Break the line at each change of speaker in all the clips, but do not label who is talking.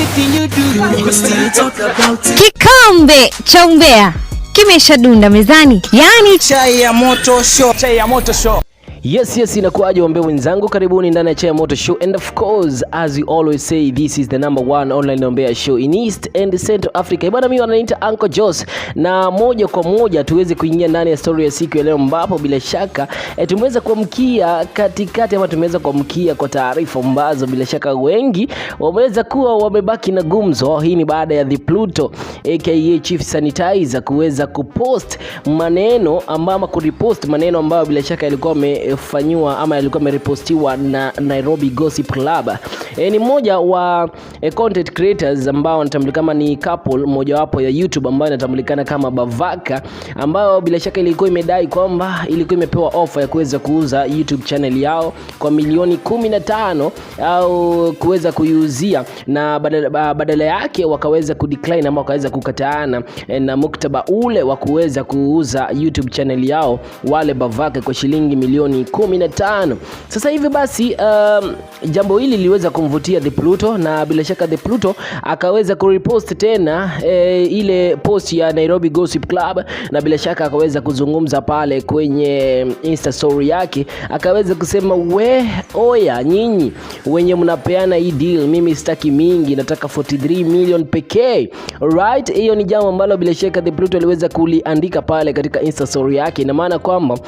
Anything you do, we go still talk about it.
Kikombe cha umbea kimeshadunda mezani, yaani
Chai ya Moto Show.
Chai ya Moto Show.
Yes, inakuwaje wambea wenzangu, karibuni ndani ya Chai ya Moto Show, and of course, as we always say, this is the number one online umbea show in East and Central Africa. Bwana, mimi wananiita Uncle Jos, na moja kwa moja tuweze kuingia ndani ya story ya siku ya leo, ambapo bila shaka tumeweza kuamkia katikati ama tumeweza kuamkia kwa taarifa ambazo bila shaka wengi wameweza kuwa wamebaki na gumzo. Hii ni baada ya The Pluto aka Chief Sanitizer kuweza kupost maneno ama kurepost maneno ambayo bila shaka yalikuwa amefanyiwa ama yalikuwa amerepostiwa na Nairobi Gossip Club. Ni mmoja wa content creators ambao wanatambulikana kama ni couple mojawapo ya YouTube ambayo inatambulikana kama Bavaka, ambayo bila shaka ilikuwa imedai kwamba ilikuwa imepewa ofa ya kuweza kuuza YouTube channel yao kwa milioni 15 au kuweza kuiuzia, na badala yake wakaweza kudecline ama wakaweza kukataana na muktaba ule wa kuweza kuuza YouTube channel yao wale Bavaka kwa shilingi milioni 15. Sasa hivi basi, jambo hili liliweza kumvutia The Pluto, na bila shaka The Pluto akaweza kurepost tena ile post ya Nairobi Gossip Club, na bila shaka akaweza kuzungumza pale kwenye Insta story yake, akaweza kusema, "We oya, nyinyi wenye mnapeana hii deal, mimi sitaki mingi, nataka 43 million pekee." Alright, hiyo ni jambo ambalo bila shaka The Pluto aliweza kuliandika pale katika Insta story yake. Ina maana kwamba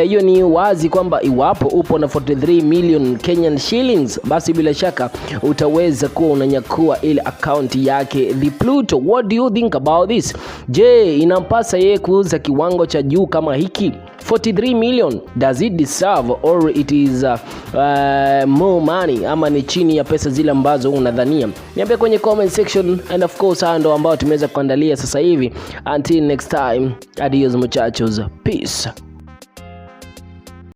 hiyo ni wazi kwamba iwapo upo na 43 million Kenyan shillings, basi bila shaka utaweza kuwa unanyakua ile account yake The Pluto. What do you think about this? Je, inampasa yeye kuuza kiwango cha juu kama hiki? 43 million, does it deserve or it is more money, ama ni chini ya pesa zile ambazo unadhania? Niambie kwenye comment section, and of course haya ndo ambao tumeweza kuandalia sasa hivi. Until next time, adios muchachos, peace.